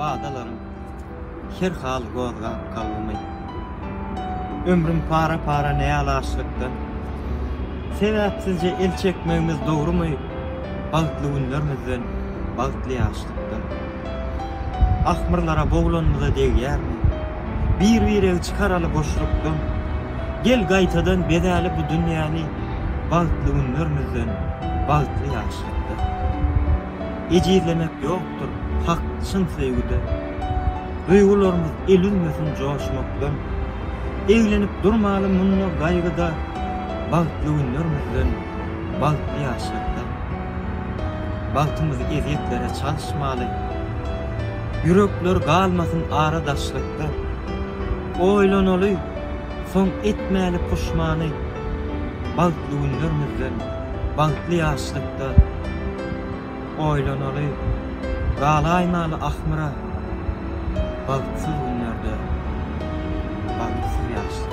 Wadalaryň her hal gozgap kalbymy. Ömrüm para-para ne alaçlykdan. Sebäpsizje el çekmegimiz dogrumy Bagtly günlerimizden, bagtly ýaşlykdan. Ahmyrlara boglanymyza degýärmi? Bir-biregi çykaraly boşlukdan. Gel gaýtadan bezäli bu dünýäni Bagtly günlerimizden, bagtly ýaşlykdan. Ejizlemek ýokdur hak çyn söýgüde. Duýgularymyz el üzmesin joşmakdan. Eglenip durmaly munda gaýgyda Bagtly günlerimizden, bagtly ýaşlykdan. Bagtymyzy ezýetlere çalyşmaly. Ýürekler galmasyn ara daşlykda. Oýlanaly, soň etmäli puşmany. Bagtly günlerimizden, bagtly ýaşlykda. Oýlanaly, galaýmaly ahmyra. Bagtsyz günlerde, bagtsyz ýaşlykda.